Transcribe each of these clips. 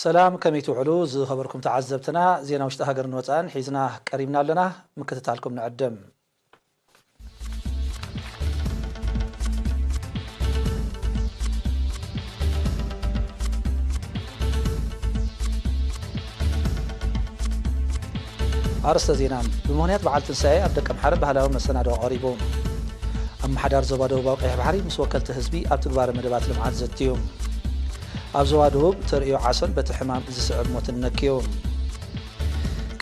ሰላም፣ ከመይ ትውዕሉ ዝኸበርኩም ተዓዘብትና? ዜና ውሽጢ ሃገርን ወጻእን ሒዝና ቀሪብና ኣለና፣ ምክትታልኩም ንዕድም። ኣርእስተ ዜና። ብምኽንያት በዓል ትንሳኤ ኣብ ደቀምሓረ ባህላዊ መሰናድኦ ቀሪቡ። ኣመሓዳሪ ዞባ ደቡባዊ ቀይሕ ባሕሪ ምስ ወከልቲ ህዝቢ ኣብ ትግባረ መደባት ልምዓት ዘትዩ። ኣብ ዞባ ደቡብ ተርእዮ ዓሶን በቲ ሕማም ዝስዕብ ሞትን ነክዩ።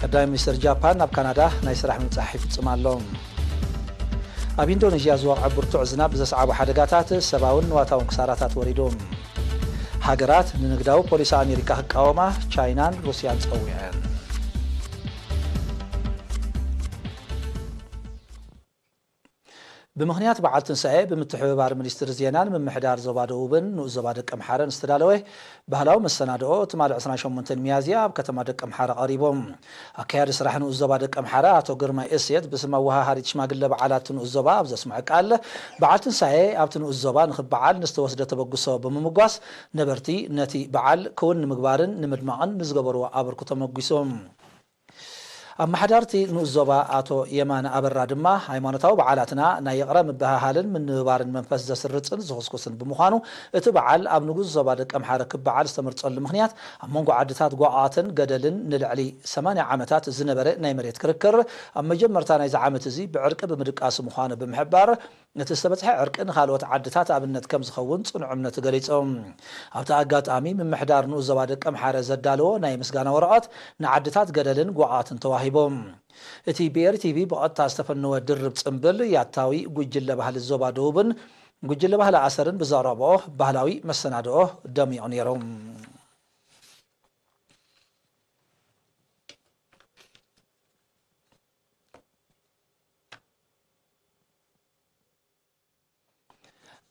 ቀዳማይ ሚኒስትር ጃፓን ናብ ካናዳ ናይ ስራሕ ምብጻሕ ይፍጽም ኣሎ። ኣብ ኢንዶኔዥያ ዝወቕዐ ብርቱዕ ዝናብ ብዘስዓቦ ሓደጋታት ሰብኣውን ንዋታውን ክሳራታት ወሪዱ። ሃገራት ንንግዳዊ ፖሊሲ ኣሜሪካ ክቃወማ ቻይናን ሩስያን ጸዊዐን። ብምኽንያት በዓል ትንሳኤ ብምትሕብባር ሚኒስትሪ ዜናን ምምሕዳር ዞባ ደቡብን ንኡስ ዞባ ደቀምሓረን ዝተዳለወ ባህላዊ መሰናድኦ ትማሊ ዕስራን ሸሞንተን ሚያዝያ ኣብ ከተማ ደቀምሓረ ቀሪቡ። ኣካያዲ ስራሕ ንኡስ ዞባ ደቀምሓረ ኣቶ ግርማይ እሴት ብስም ኣወሃሃዲት ሽማግለ በዓላት ንኡስ ዞባ ኣብ ዘስምዖ ቃል፣ በዓል ትንሳኤ ኣብቲ ንኡስ ዞባ ንኽበዓል ንዝተወስደ ተበግሶ ብምምጓስ፣ ነበርቲ ነቲ በዓል ክውን ንምግባርን ንምድማቕን ንዝገበርዎ ኣበርክቶ መጒሱ። ኣመሓዳርቲ ንኡስ ዞባ ኣቶ የማነ ኣበራ ድማ፣ ሃይማኖታዊ በዓላትና ናይ ይቕረ ምብህሃልን ምንብባርን መንፈስ ዘስርጽን ዝኹስኩስን ብምዃኑ፣ እቲ በዓል ኣብ ንጉስ ዞባ ደቀምሓረ ክበዓል ዝተመርጸሉ ምኽንያት፣ ኣብ መንጎ ዓድታት ጓቓትን ገደልን ንልዕሊ ሰማንያ ዓመታት ዝነበረ ናይ መሬት ክርክር፣ ኣብ መጀመርታ ናይዚ ዓመት እዚ ብዕርቂ ብምድቃሱ ምዃኑ ብምሕባር፣ እቲ ዝተበጽሐ ዕርቂ ንኻልኦት ዓድታት ኣብነት ከም ዝኸውን ጽኑዕ እምነቱ ገሊጹ። ኣብቲ ኣጋጣሚ፣ ምምሕዳር ንኡስ ዞባ ደቀምሓረ ዘዳለዎ ናይ ምስጋና ወረቐት ንዓድታት ገደልን ጓቓትን ተዋሂቡ። እቲ ብኤሪ ቲቪ ብቐጥታ ዝተፈነወ ድርብ ጽምብል፣ ያታዊ ጉጅለ ባህሊ ዞባ ደቡብን ጉጅለ ባህሊ ኣሰርን ብዘቕረብኦ ባህላዊ መሰናድኦ ደሚቑ ነይሩ።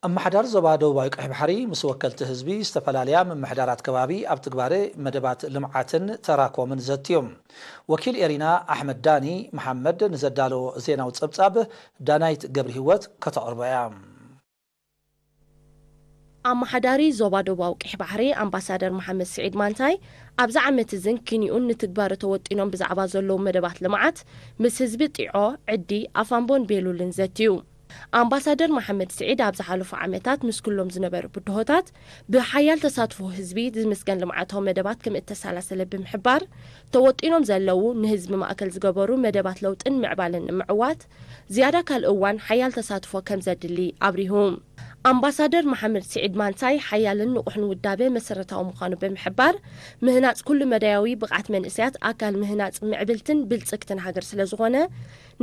ኣመሓዳሪ ዞባ ደቡባዊ ቀይሕ ባሕሪ ምስ ወከልቲ ህዝቢ ዝተፈላለያ ምምሕዳራት ከባቢ ኣብ ትግባረ መደባት ልምዓትን ተራኮምን ዘትዮም። ወኪል ኤሪና ኣሕመድ ዳኒ መሓመድ ንዘዳለዎ ዜናዊ ጸብጻብ ዳናይት ገብረ ህይወት ከተቕርቦ እያ። ኣመሓዳሪ ዞባ ደቡባዊ ቀይሕ ባሕሪ ኣምባሳደር መሓመድ ስዒድ ማንታይ፣ ኣብዚ ዓመት እዝን ኪኒኡን ንትግባረ ተወጢኖም ብዛዕባ ዘለዉ መደባት ልምዓት ምስ ህዝቢ ጢዖ፣ ዕዲ፣ ኣፋምቦን ቤሉልን ዘትዩ። ኣምባሳደር መሓመድ ስዒድ ኣብ ዝሓለፉ ዓመታት ምስ ኩሎም ዝነበሩ ብድሆታት ብሓያል ተሳትፎ ህዝቢ ዝምስገን ልምዓታዊ መደባት ከም እተሰላሰለ ብምሕባር፣ ተወጢኖም ዘለዉ ንህዝቢ ማእከል ዝገበሩ መደባት ለውጥን ምዕባለን ንምዕዋት ዝያዳ ካልእ እዋን ሓያል ተሳትፎ ከም ዘድሊ ኣብሪሁ። ኣምባሳደር መሓመድ ስዒድ ማንታይ ሓያልን ንቑሕን ውዳበ መሰረታዊ ምዃኑ ብምሕባር፣ ምህናጽ ኩሉ መዳያዊ ብቕዓት መንእሰያት ኣካል ምህናጽ ምዕብልትን ብልጽግትን ሃገር ስለ ዝኾነ፣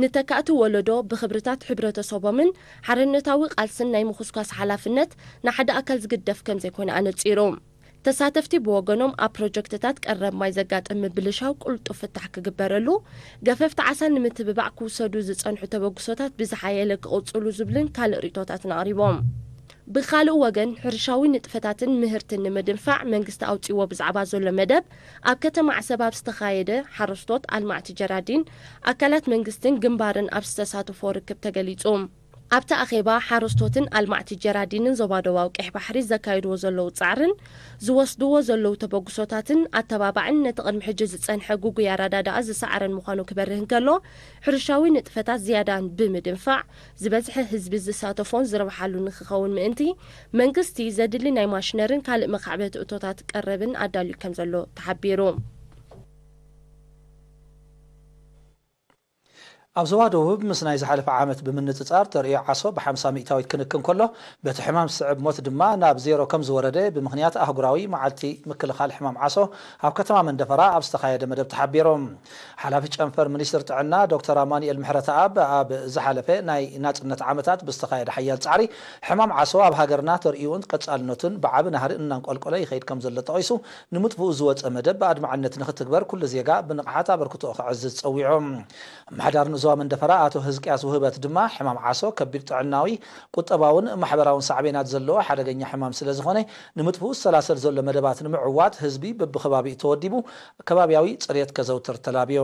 ንተካእቲ ወለዶ ብኽብርታት ሕብረተሰቦምን ሓርነታዊ ቃልስን ናይ ምኹስኳስ ሓላፍነት ንሓደ ኣካል ዝግደፍ ከም ዘይኮነ ኣነጺሩ። ተሳተፍቲ ብወገኖም፣ ኣብ ፕሮጀክትታት ቀረብ ማይ ዘጋጥም ምብልሻው ቅልጡፍ ፍታሕ ክግበረሉ፣ ገፈፍቲ ዓሳ ንምትብባዕ ክውሰዱ ዝጸንሑ ተበግሶታት ብዝሓየለ ክቕጽሉ ዝብልን ካልእ ርእይቶታትን ኣቕሪቦም። ብኻልእ ወገን፣ ሕርሻዊ ንጥፈታትን ምህርትን ንምድንፋዕ መንግስቲ ኣውጺዎ ብዛዕባ ዘሎ መደብ፣ ኣብ ከተማ ዓሰብ ኣብ ዝተኻየደ ሓረስቶት፣ ኣልማዕቲ ጀራዲን፣ ኣካላት መንግስትን ግንባርን ኣብ ዝተሳተፎ ርክብ ተገሊጹ። ኣብቲ ኣኼባ፣ ሓረስቶትን ኣልማዕቲ ጀራዲንን ዞባ ደቡባዊ ቀይሕ ባሕሪ ዘካይድዎ ዘለዉ ጻዕርን ዝወስድዎ ዘለዉ ተበግሶታትን ኣተባባዕን ነቲ ቅድሚ ሕጂ ዝጸንሐ ግጉይ ኣረዳድኣ ዝሰዓረን ምዃኑ ክበርህ እንከሎ፣ ሕርሻዊ ንጥፈታት ዝያዳ ብምድንፋዕ፣ ዝበዝሐ ህዝቢ ዝሳተፎን ዝረብሓሉ ንክኸውን ምእንቲ፣ መንግስቲ ዘድሊ ናይ ማሽነርን ካልእ መኻዕበቲ እቶታት ቀረብን ኣዳልዩ ከም ዘሎ ተሓቢሩ። ኣብ ዞባ ደቡብ ምስ ናይ ዝሓለፈ ዓመት ብምንጽጻር ተርእዮ ዓሶ ብሓምሳ ሚእታዊት ክንክን ከሎ፣ በቲ ሕማም ዝስዕብ ሞት ድማ ናብ ዜሮ ከም ዝወረደ ብምኽንያት ኣህጉራዊ መዓልቲ ምክልኻል ሕማም ዓሶ ኣብ ከተማ መንደፈራ ኣብ ዝተኻየደ መደብ ተሓቢሩ። ሓላፊ ጨንፈር ሚኒስትሪ ጥዕና ዶክተር ኣማኑኤል ምሕረተኣብ፣ ኣብ ዝሓለፈ ናይ ናጽነት ዓመታት ብዝተኻየደ ሓያል ጻዕሪ፣ ሕማም ዓሶ ኣብ ሃገርና ተርእዮኡን ቀጻልነቱን ብዓቢ ናህሪ እናንቆልቆለ ይኸይድ ከም ዘሎ ጠቒሱ፣ ንምጥፍኡ ዝወጸ መደብ ብኣድማዕነት ንኽትግበር ኩሉ ዜጋ ብንቕሓት ኣበርክቶኡ ከዕዝዝ ጸዊዑ። ኣመሓዳሪ ንዞባ መንደፈራ ኣቶ ህዝቅያስ ውህበት ድማ፣ ሕማም ዓሶ ከቢድ ጥዕናዊ፣ ቁጠባውን ማሕበራውን ሳዕቤናት ዘለዎ ሓደገኛ ሕማም ስለ ዝኾነ፣ ንምጥፍኡ ዝሰላሰል ዘሎ መደባት ንምዕዋት ህዝቢ በብኸባቢኡ ተወዲቡ ከባቢያዊ ጽሬት ከዘውትር ተላብዩ።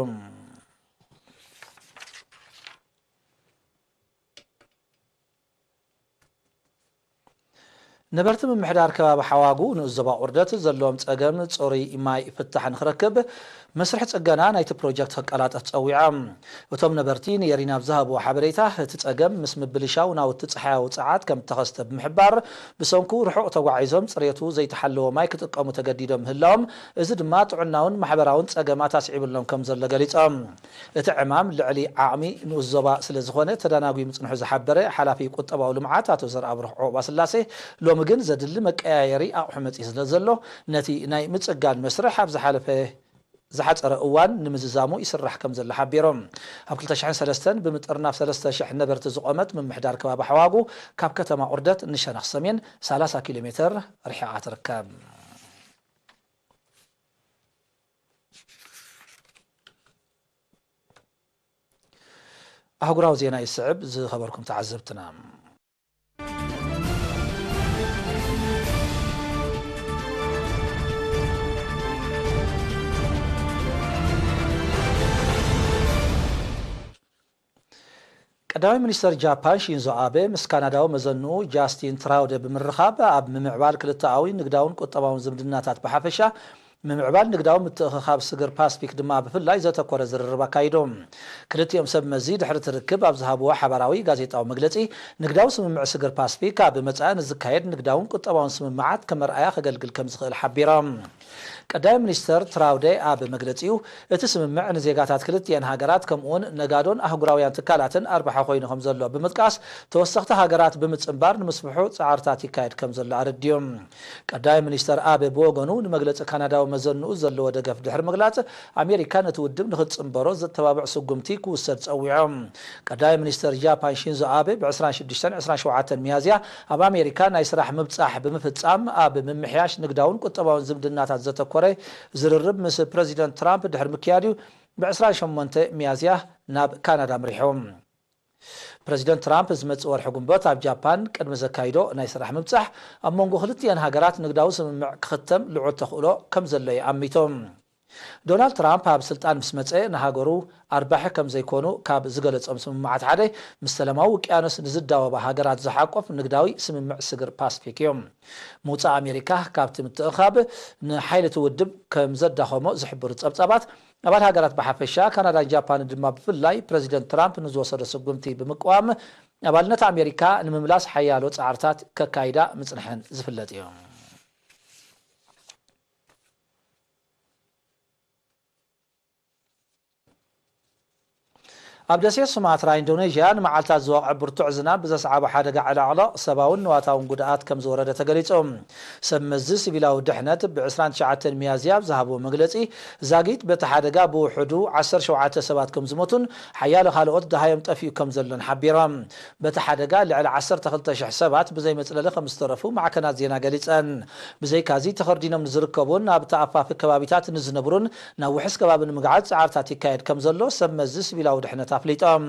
ነበርቲ ምምሕዳር ከባቢ ሓዋጉ ንኡስ ዞባ ቁርደት ዘለዎም ጸገም ጽሩይ ማይ ፍታሕ ንኽረክብ መስርሕ ጽገና ናይቲ ፕሮጀክት ክቀላጠፍ ጸዊዖም። እቶም ነበርቲ ንኤሪና ኣብ ዝሃብዎ ሓበሬታ፣ እቲ ጸገም ምስ ምብልሻው ናውቲ ጸሓያዊ ጸዓት ከም እተኸስተ ብምሕባር፣ ብሰንኩ ርሑቕ ተጓዒዞም ጽሬቱ ዘይተሓለወ ማይ ክጥቀሙ ተገዲዶም ምህላዎም፣ እዚ ድማ ጥዕናውን ማሕበራውን ጸገማት ኣስዒቡሎም ከም ዘሎ ገሊጾም። እቲ ዕማም ልዕሊ ዓቕሚ ንኡስ ዞባ ስለ ዝኾነ ተዳናጒ ምጽንሑ ዝሓበረ ሓላፊ ቁጠባዊ ልምዓት ኣቶ ዘርኣብሩኽ ዑቕባስላሴ፣ ሎሚ ግን ዘድሊ መቀያየሪ ኣቑሑ መጺኡ ስለ ዘሎ፣ ነቲ ናይ ምጽጋን መስርሕ ኣብ ዝሓለፈ ዝሓጸረ እዋን ንምዝዛሙ ይስራሕ ከም ዘሎ ሓቢሮም። ኣብ ክልተ ሽሕን ሰለስተን ብምጥርናፍ ሰለስተ ሽሕ ነበርቲ ዝቖመት ምምሕዳር ከባቢ ሓዋጉ ካብ ከተማ ቁርደት ንሸነኽ ሰሜን ሰላሳ ኪሎ ሜትር ርሒቓ ትርከብ። ኣህጉራዊ ዜና ይስዕብ። ዝኸበርኩም ተዓዘብትና፣ ቀዳማይ ሚኒስተር ጃፓን ሺንዞ ኣበ ምስ ካናዳዊ መዘንኡ ጃስቲን ትራውደ ብምርኻብ፣ ኣብ ምምዕባል ክልተኣዊ ንግዳውን ቁጠባውን ዝምድናታት ብሓፈሻ፣ ምምዕባል ንግዳዊ ምትእኽኻብ ስግር ፓስፊክ ድማ ብፍላይ ዘተኮረ ዝርርብ ኣካይዶም። ክልቲኦም ሰብ መዚ ድሕሪ እቲ ርክብ ኣብ ዝሃብዎ ሓባራዊ ጋዜጣዊ መግለጺ፣ ንግዳዊ ስምምዕ ስግር ፓስፊክ ኣብ መጻኢ ንዝካየድ ንግዳውን ቁጠባውን ስምምዓት ከም መርኣያ ከገልግል ከም ዝኽእል ሓቢሮም። ቀዳማይ ሚኒስተር ትራውደ ኣብ መግለጺኡ፣ እቲ ስምምዕ ንዜጋታት ክልቲኤን ሃገራት ከምኡውን ነጋዶን ኣህጉራውያን ትካላትን ኣርባሒ ኮይኑ ከም ዘሎ ብምጥቃስ፣ ተወሰኽቲ ሃገራት ብምጽንባር ንምስፍሑ ጻዕርታት ይካየድ ከም ዘሎ ኣረዲዮም። ቀዳማይ ሚኒስተር ኣበ ብወገኑ፣ ንመግለጺ ካናዳዊ መዘንኡ ዘለዎ ደገፍ ድሕሪ ምግላጽ፣ ኣሜሪካ ነቲ ውድብ ንኽትጽንበሮ ዘተባብዕ ስጉምቲ ክውሰድ ጸዊዖም። ቀዳማይ ሚኒስተር ጃፓን ሺንዞ ኣበ ብ ዕስራን ሽዱሽተን ዕስራን ሸውዓተን ሚያዝያ ኣብ ኣሜሪካ ናይ ስራሕ ምብጻሕ ብምፍጻም፣ ኣብ ምምሕያሽ ንግዳውን ቁጠባውን ዝምድናታት ዘተኮረ ዝርርብ ምስ ፕረዚደንት ትራምፕ ድሕሪ ምክያድ'ዩ ብ ዕስራን ሸሞንተ ሚያዝያ ናብ ካናዳ ኣምሪሑ። ፕረዚደንት ትራምፕ ዝመጽእ ወርሒ ጉንበት ኣብ ጃፓን ቅድሚ ዘካይዶ ናይ ስራሕ ምብጻሕ፣ ኣብ መንጎ ክልቲኤን ሃገራት ንግዳዊ ስምምዕ ክኽተም ልዑል ተኽእሎ ከም ዘሎ ይኣሚቱ። ዶናልድ ትራምፕ ኣብ ስልጣን ምስ መጸ፣ ንሃገሩ ኣርባሒ ከም ዘይኮኑ ካብ ዝገለጾም ስምምዓት ሓደ፣ ምስ ሰላማዊ ውቅያኖስ ንዝዳወባ ሃገራት ዝሓቆፍ ንግዳዊ ስምምዕ ስግር ፓስፊክ እዩ። ምውጻእ ኣሜሪካ ካብቲ ምትእኻብ ንሓይሊ እቲ ውድብ ከም ዘዳኸሞ ዝሕብሩ ጸብጻባት፣ ኣባል ሃገራት ብሓፈሻ፣ ካናዳን ጃፓንን ድማ ብፍላይ፣ ፕረዚደንት ትራምፕ ንዝወሰዶ ስጉምቲ ብምቅዋም፣ ኣባልነት ኣሜሪካ ንምምላስ ሓያሎ ጻዕርታት ከካይዳ ምጽንሐን ዝፍለጥ እዩ። ኣብ ደሴት ሱማትራ ኢንዶኔዥያ ንመዓልታት ዝወቕዐ ብርቱዕ ዝናብ ብዘስዓቦ ሓደጋ ዕለቕለቕ ሰብኣውን ንዋታውን ጉድኣት ከም ዝወረደ ተገሊጹ። ሰብ መዚ ሲቪላዊ ድሕነት ብ ዕስራን ትሽዓተን ሚያዝያ ኣብ ዝሃብዎ መግለጺ፣ ዛጊት በቲ ሓደጋ ብውሕዱ ዓሰርተ ሸውዓተ ሰባት ከም ዝሞቱን ሓያሎ ካልኦት ደሃዮም ጠፊኡ ከም ዘሎን ሓቢሮም። በቲ ሓደጋ ልዕሊ ዓሰርተ ክልተ ሽሕ ሰባት ብዘይ መጽለሊ ከም ዝተረፉ ማዕከናት ዜና ገሊጸን። ብዘይካዚ ተኸርዲኖም ንዝርከቡን ኣብ ተኣፋፊ ከባቢታት ንዝነብሩን ናብ ውሑስ ከባቢ ንምግዓዝ ጻዕርታት ይካየድ ከም ዘሎ ሰብ መዚ ሲቪላዊ ድሕነት ኣፍሊጦም።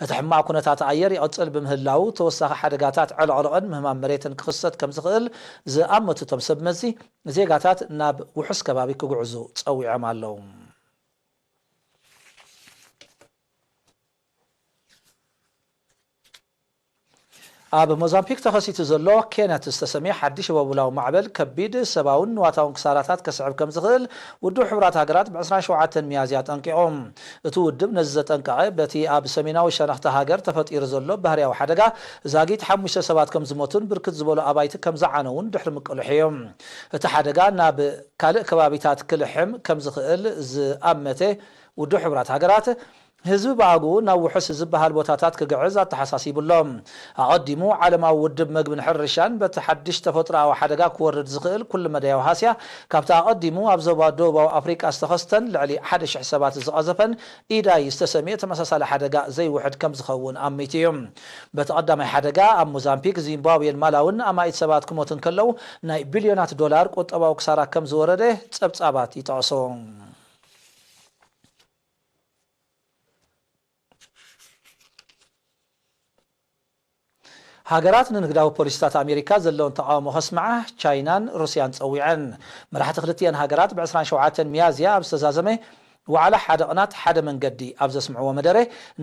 እቲ ሕማቕ ኩነታት ኣየር ይቕጽል ብምህላው፣ ተወሳኺ ሓደጋታት ዕለቕለቕን ምህማም መሬትን ክኽሰት ከም ዝኽእል ዝኣመቱ እቶም ሰብ መዚ፣ ዜጋታት ናብ ውሑስ ከባቢ ክጉዕዙ ጸዊዖም ኣለዉ። ኣብ ሞዛምቢክ ተኸሲቱ ዘሎ ኬነት ዝተሰምየ ሓድሽ ህቦብላዊ ማዕበል ከቢድ ሰብኣውን ንዋታውን ክሳራታት ከስዕብ ከም ዝኽእል ውድብ ሕቡራት ሃገራት ብ ዕስራን ሸውዓተን ሚያዝያ ኣጠንቂቑ። እቲ ውድብ ነዚ ዘጠንቀቐ፣ በቲ ኣብ ሰሜናዊ ሸነኽቲ ሃገር ተፈጢሩ ዘሎ ባህርያዊ ሓደጋ ዛጊት ሓሙሽተ ሰባት ከም ዝሞቱን ብርክት ዝበሉ ኣባይቲ ከም ዝዓነዉን ድሕሪ ምቅልሑ እዩ። እቲ ሓደጋ ናብ ካልእ ከባቢታት ክልሕም ከም ዝኽእል ዝኣመተ ውድብ ሕቡራት ሃገራት፣ ህዝቢ ብኣግኡ ናብ ውሑስ ዝበሃል ቦታታት ክግዕዝ ኣተሓሳሲቡ ኣሎ። ኣቐዲሙ፣ ዓለማዊ ውድብ መግብን ሕርሻን በቲ ሓድሽ ተፈጥሮኣዊ ሓደጋ ክወርድ ዝኽእል ኩሉ መዳያዊ ሃስያ፣ ካብቲ ኣቐዲሙ ኣብ ዞባ ደቡባዊ ኣፍሪቃ ዝተኸስተን ልዕሊ ሓደ ሽሕ ሰባት ዝቐዘፈን ኢዳይ ዝተሰምየ ተመሳሳሊ ሓደጋ ዘይውሕድ ከም ዝኸውን ኣሚቱ እዩ። በቲ ቀዳማይ ሓደጋ፣ ኣብ ሞዛምቢክ፣ ዚምባብዌን ማላውን ኣማኢት ሰባት ክሞቱ እንከለዉ፣ ናይ ቢልዮናት ዶላር ቁጠባዊ ክሳራ ከም ዝወረደ ጸብጻባት ይጠቕሱ። ሃገራት ንንግዳዊ ፖሊሲታት ኣሜሪካ ዘለውን ተቓውሞ ከስምዓ ቻይናን ሩስያን ጸዊዐን። መራሕቲ ክልቲኤን ሃገራት ብ ዕስራን ሸውዓተን ሚያዝያ ኣብ ዝተዛዘመ ዋዕላ ሓደ ቅናት ሓደ መንገዲ ኣብ ዘስምዕዎ መደረ፣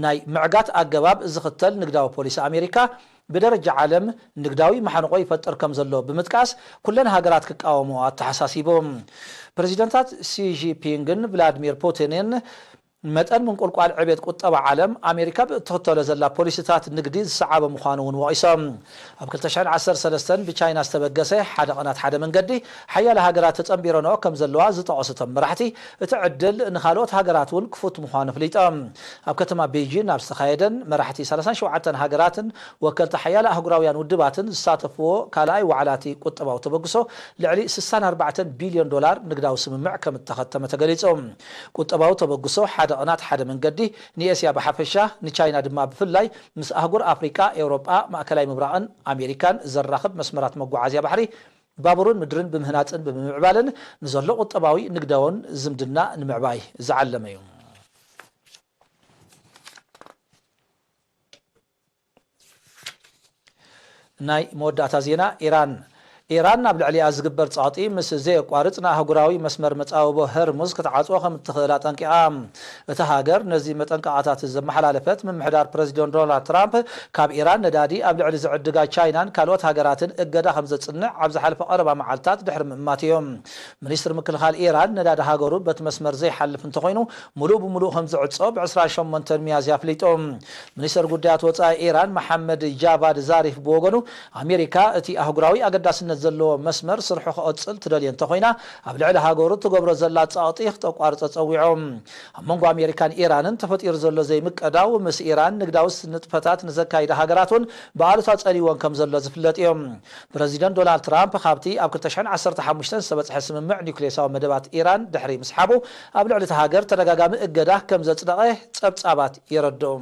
ናይ ምዕጋት ኣገባብ ዝኽተል ንግዳዊ ፖሊሲ ኣሜሪካ ብደረጃ ዓለም ንግዳዊ ማሕንቆ ይፈጥር ከም ዘሎ ብምጥቃስ፣ ኩለን ሃገራት ክቃወምኦ ኣተሓሳሲቡ። ፕረዚደንታት ሲ ጂንፒንግን ቭላድሚር ፑቲንን መጠን ምንቁልቋል ዕቤት ቁጠባ ዓለም፣ ኣሜሪካ ብእትኽተሎ ዘላ ፖሊሲታት ንግዲ ዝሰዓበ ምዃኑ እውን ወቒሶም። ኣብ ክልተ ሽሕን ዓሰርተ ሰለስተን ብቻይና ዝተበገሰ ሓደ ቅናት ሓደ መንገዲ፣ ሓያለ ሃገራት ተጸንቢረንኦ ከም ዘለዋ ዝጠቐሱ እቶም መራሕቲ፣ እቲ ዕድል ንኻልኦት ሃገራት እውን ክፉት ምዃኑ ኣፍሊጦም። ኣብ ከተማ ቤይጂን ኣብ ዝተኻየደን መራሕቲ ሰላሳን ሸውዓተን ሃገራትን ወከልቲ ሓያለ ኣህጉራውያን ውድባትን ዝሳተፍዎ ካልኣይ ዋዕላ እቲ ቁጠባዊ ተበግሶ፣ ልዕሊ ስሳን ኣርባዕተን ቢልዮን ዶላር ንግዳዊ ስምምዕ ከም እተኸተመ ተገሊጹ። ቁጠባዊ ተበግሶ ሓደ ቅናት ሓደ መንገዲ ንኤስያ ብሓፈሻ፣ ንቻይና ድማ ብፍላይ፣ ምስ ኣህጉር ኣፍሪቃ፣ ኤውሮጳ፣ ማእከላይ ምብራቕን ኣሜሪካን ዘራኽብ መስመራት መጓዓዝያ ባሕሪ፣ ባቡርን ምድርን ብምህናጽን ብምምዕባልን፣ ንዘሎ ቁጠባዊ ንግዳውን ዝምድና ንምዕባይ ዝዓለመ እዩ። ናይ መወዳእታ ዜና። ኢራን፣ ኢራን ናብ ልዕሊኣ ዝግበር ጸቕጢ ምስ ዘየቋርጽ፣ ንኣህጉራዊ መስመር መጻብቦ ሆርሙዝ ክትዓጽዎ ከም እትኽእል ኣጠንቂቓ። እታ ሃገር ነዚ መጠንቀቕታታት ዘመሓላለፈት፣ ምምሕዳር ፕረዚደንት ዶናልድ ትራምፕ ካብ ኢራን ነዳዲ ኣብ ልዕሊ ዝዕድጋ ቻይናን ካልኦት ሃገራትን እገዳ ከም ዘጽንዕ ኣብ ዝሓለፈ ቀረባ መዓልታት ድሕሪ ምእማት እዩ። ሚኒስትር ምክልኻል ኢራን፣ ነዳዲ ሃገሩ በቲ መስመር ዘይሓልፍ እንተኾይኑ፣ ምሉእ ብምሉእ ከም ዝዕጾ ብ ዕስራን ሸሞንተን ሚያዝያ ኣፍሊጡ። ሚኒስተር ጉዳያት ወጻኢ ኢራን መሓመድ ጃቫድ ዛሪፍ ብወገኑ፣ ኣሜሪካ እቲ ኣህጉራዊ ኣገዳስነት ዘለዎ መስመር ስርሑ ክቕጽል ትደልዮ እንተኾይና፣ ኣብ ልዕሊ ሃገሩ ትገብሮ ዘላ ጸቕጢ ክተቋርጾ ጸዊዑ። ኣብ መንጎ ኣሜሪካን ኢራንን ተፈጢሩ ዘሎ ዘይምቅዳው፣ ምስ ኢራን ንግዳዊ ንጥፈታት ንዘካይዳ ሃገራት እውን ብኣሉታ ጸሊዎን ከም ዘሎ ዝፍለጥ እዩ። ፕረዚደንት ዶናልድ ትራምፕ፣ ካብቲ ኣብ ክልተ ሽሕን ዓሰርተ ሓሙሽተን ዝተበጽሐ ስምምዕ ኒውክሌሳዊ መደባት ኢራን ድሕሪ ምስሓቡ፣ ኣብ ልዕሊ እታ ሃገር ተደጋጋሚ እገዳ ከም ዘጽደቐ ጸብጻባት የረድኡ።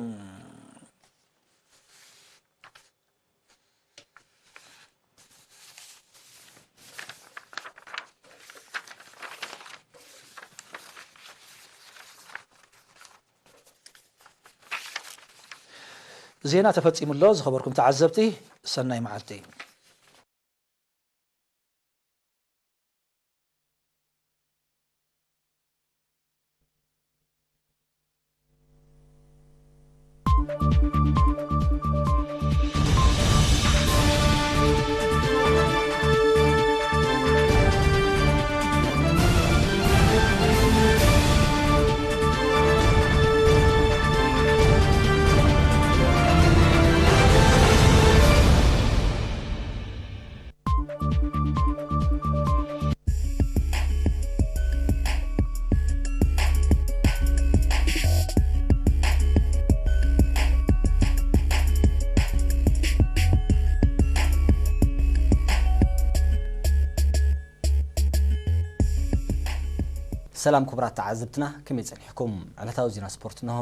ዜና ተፈጺሙ ኣሎ። ዝኸበርኩም ተዓዘብቲ፣ ሰናይ መዓልቲ። ሰላም ክቡራት ተዓዘብትና፣ ከመይ ጸኒሕኩም? ዕለታዊ ዜና ስፖርት እነሆ።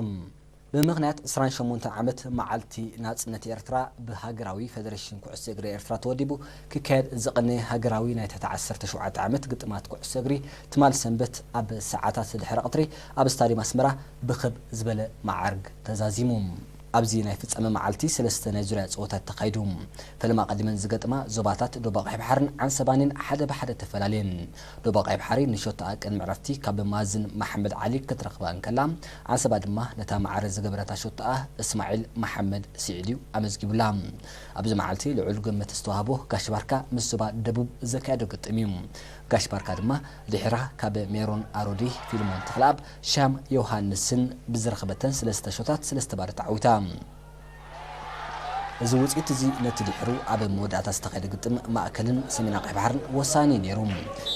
ብምኽንያት ዕስራን ሸሞንተን ዓመት መዓልቲ ናጽነት ኤርትራ፣ ብሃገራዊ ፈደረሽን ኩዕሶ እግሪ ኤርትራ ተወዲቡ ክካየድ ዝቐነየ ሃገራዊ ናይ ትሕቲ ዓሰርተ ሸውዓተ ዓመት ግጥማት ኩዕሶ እግሪ፣ ትማል ሰንበት ኣብ ሰዓታት ድሕሪ ቀትሪ ኣብ ስታድዮም ኣስመራ ብኽብ ዝበለ መዓርግ ተዛዚሙ። ኣብዚ ናይ ፍጻመ መዓልቲ ሰለስተ ናይ ዙርያ ጸወታት ተኻይዱ። ፈለማ ቀዲመን ዝገጥማ ዞባታት ዶብ ቀይሕ ባሕርን ዓንሰባን ሓደ ብሓደ ተፈላለየን። ዶብ ቀይሕ ባሕሪ ንሸቶኣ ቅድሚ ዕረፍቲ ካብ ማዝን መሓመድ ዓሊ ክትረኽባ እንከላ፣ ዓንሰባ ድማ ነታ ማዕረ ዝገበረታ ሸቶኣ እስማዒል መሓመድ ስዒድ እዩ ኣመዝጊቡላ። ኣብዚ መዓልቲ ልዑል ግምት ዝተዋህቦ ጋሽ ባርካ ምስ ዞባ ደቡብ ዘካየዶ ግጥም እዩ። ጋሽ ባርካ ድማ ድሒራ ካብ ሜሮን ኣሮዲ፣ ፊልሞን ተኽለኣብ፣ ሻም ዮሃንስን ብዝረኸበተን ሰለስተ ሾታት ሰለስተ ባዶ ተዓዊታ። እዚ ውጽኢት እዚ ነቲ ድሒሩ ኣብ መወዳእታ ዝተኻየደ ግጥም ማእከልን ሰሜን ቀይሕ ባሕርን ወሳኒ ነይሩ።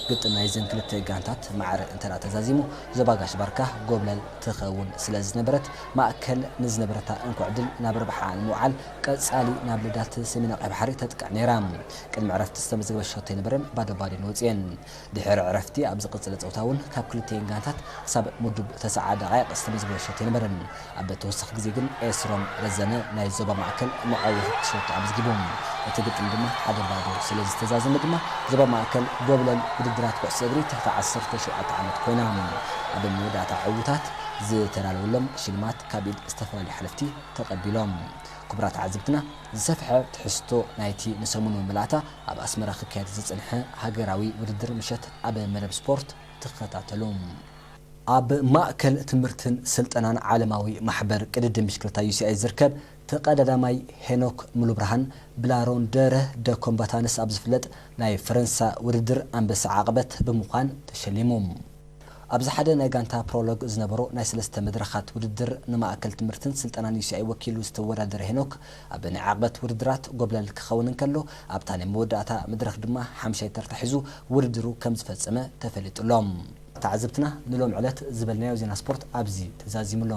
ግጥም ናይዘን ክልተ ጋንታት ማዕረ እንተ ደኣ ተዛዚሙ፣ ዞባ ጋሽ ባርካ ጎብለል ትኸውን ስለ ዝነበረት፣ ማእከል ንዝነበረታ እንኮ ዕድል ናብ ረብሓኣ ንምውዓል ቀጻሊ ናብ ልዳት ሰሜን ቀይሕ ባሕሪ ተጥቅዕ ነይራ። ቅድሚ ዕረፍቲ ዝተመዝገበ ሾቶ ኣይነበረን፣ ባዶ ባዶ እየን ወጺኤን። ድሕሪ ዕረፍቲ ኣብ ዝቕጽል ጸወታ እውን ካብ ክልቲኤን ጋንታት ክሳብ ምዱብ ተስዓ ደቓይቕ ዝተመዝገበ ሾቶ ኣይነበረን። ኣብ ተወሳኺ ግዜ ግን ኤስሮም ረዘነ ናይ ዞባ ማእከል መዓወቲ ሾቶ ኣመዝጊቡ። እቲ ግጥም ድማ ሓደ ባዶ ስለ ዝተዛዘመ ድማ ዞባ ማእከል ጎብለል ውድድራት ኩዕሶ እግሪ ትሕቲ ዓሰርተ ሸውዓተ ዓመት ኮይና። ኣብ መወዳእታ ዕዉታት ዝተዳለወሎም ሽልማት ካብ ኢድ ዝተፈላለዩ ሓለፍቲ ተቐቢሎም። ክቡራት ተዓዘብትና፣ ዝሰፍሐ ትሕዝቶ ናይቲ ንሰሙን መመላእታ ኣብ ኣስመራ ክካየድ ዝጸንሐ ሃገራዊ ውድድር ምሸት ኣብ መደብ ስፖርት ትኸታተሉ። ኣብ ማእከል ትምህርትን ስልጠናን ዓለማዊ ማሕበር ቅድድም ብሽክለታ ዩ ሲ ኣይ ዝርከብ ተቐዳዳማይ ሄኖክ ሙሉብርሃን ብላሮን ደረ ደ ኮምባታንስ ኣብ ዝፍለጥ ናይ ፈረንሳ ውድድር ኣንበሳ ዓቕበት ብምዃን ተሸሊሙ። ኣብዚ ሓደ ናይ ጋንታ ፕሮሎግ ዝነበሮ ናይ ሰለስተ መድረኻት ውድድር ንማእከል ትምህርትን ስልጠናን ዩ ሲ ኣይ ወኪሉ ዝተወዳደረ ሄኖክ ኣብ ናይ ዓቕበት ውድድራት ጎብለል ክኸውን እንከሎ ኣብታ ናይ መወዳእታ መድረኽ ድማ ሓምሻይ ተርታ ሒዙ ውድድሩ ከም ዝፈጸመ ተፈሊጡ ኣሎ። ተዓዘብትና ንሎም ዕለት ዝበልናዮ ዜና ስፖርት ኣብዚ ተዛዚሙ ኣሎ።